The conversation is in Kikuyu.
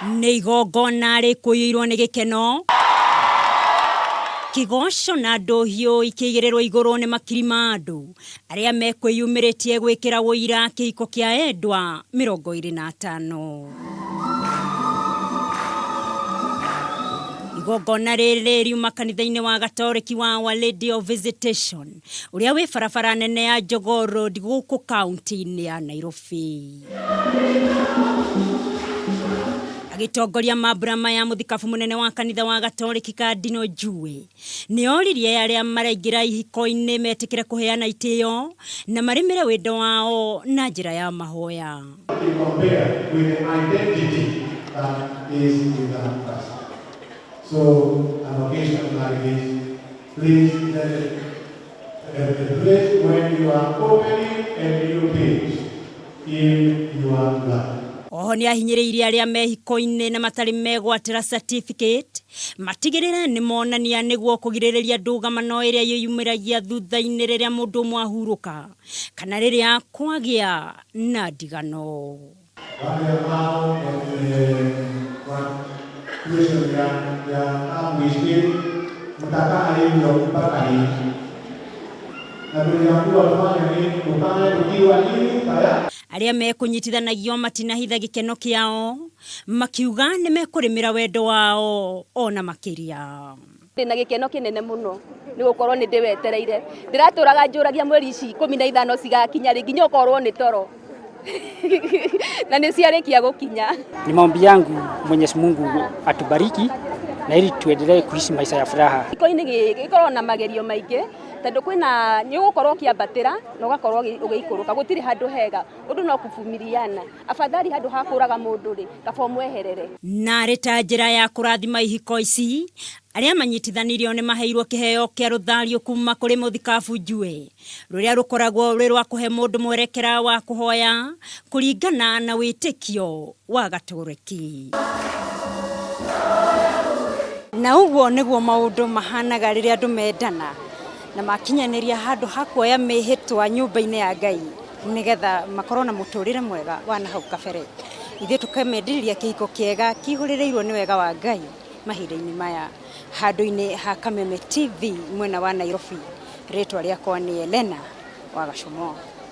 Nĩ igongona rĩkũiyũirwo nĩ gĩkeno, kĩgoco na ndũhiũ ikĩigĩrĩrwo igũrũ nĩ makiri ma andũ arĩa mekwĩyumĩrĩtie gwĩkĩra ũira kĩhiko kĩa endwa 25. Igongona rĩrĩ riuma kanitha-inĩ wa Gatoreki wa Our Lady of Visitation ũrĩa wĩ barabara nene ya Jogoo Road gũkũ kaunti-inĩ ya Nairobi. Agĩtongoria mambura maya, mũthikabu mũnene wa kanitha wa Gatoreki Kardinal Njue nĩ oririe arĩa maraingĩra ihiko-inĩ metĩkĩre kũheana itĩo na marĩmĩre wendo wao na njĩra ya mahoya. Be compared with the identity that is with that person. So, an occasion like this, please let it a place when you are opening a new page in your life. Oho nĩ ahinyĩrĩirie arĩa me hiko-inĩ na matarĩ megwatĩra certificate matigĩrĩre nĩ monania nĩguo kũgirĩrĩria ndũgamano ĩrĩa yĩyumĩragia thutha-inĩ rĩrĩa mũndũ ũmwe ahurũka kana rĩrĩa kwagĩa na ndigano. Wale ambao kwa situation ya kuishi mtakaa hivyo mpaka lini? Na tuliambiwa tufanye nini? Tukae tukiwa nini tayari. Arĩa mekũnyitithanagio matinahitha gĩkeno kĩao makiuga nĩ mekũrĩmĩra wendo wao ona makĩria. Ndĩna gĩkeno kĩnene mũno nĩ gũkorwo nĩ ndĩwetereire, ndĩratũraga njũragia mweri ici 15 cigakinya rĩ, nginya ũkorwo nĩ toro na nĩ ciarĩkia gũkinya. Ni maombi yangu Mwenyezi Mungu atubariki na ili tuendelee kuishi maisha ya furaha. Gĩko-inĩ gĩkoragwo na magerio maingĩ tondũ kwĩna nĩ ũgũkorwo ũkĩambatĩra na ũgakorwo ũgĩikũrũka, gũtirĩ handũ hega, ũndũ no kũvumiliana, afadhali handũ ha kũraga mũndũ rĩ, kaba ũmweherere. Narĩ ta njĩra ya kũrathima ihiko ici, arĩa manyitithanirio nĩ maheirwo kĩheo kĩa rũthario kuma kũrĩ mũthikabu Njue rũrĩa rũkoragwo rwĩ rwa kũhe mũndũ mwerekera wa kũhoya kũringana na wĩtĩkio wa Gatoreki. Na ũguo nĩguo maũndũ mahanaga rĩrĩa andũ mendana na makinyanĩria handũ ha kuoya mĩhĩtwa nyũmba-inĩ ya Ngai nĩgetha makorwo na mũtũrĩre mwega wa na hau kabere. Ithuĩ tũkamendĩrĩria kĩhiko kĩega kĩihũrĩrĩirwo nĩ wega wa Ngai mahinda-inĩ maya. Handũ-inĩ ha Kameme TV mwena wa Nairobi, rĩtwa rĩakwa nĩ Elena wa Gacomo.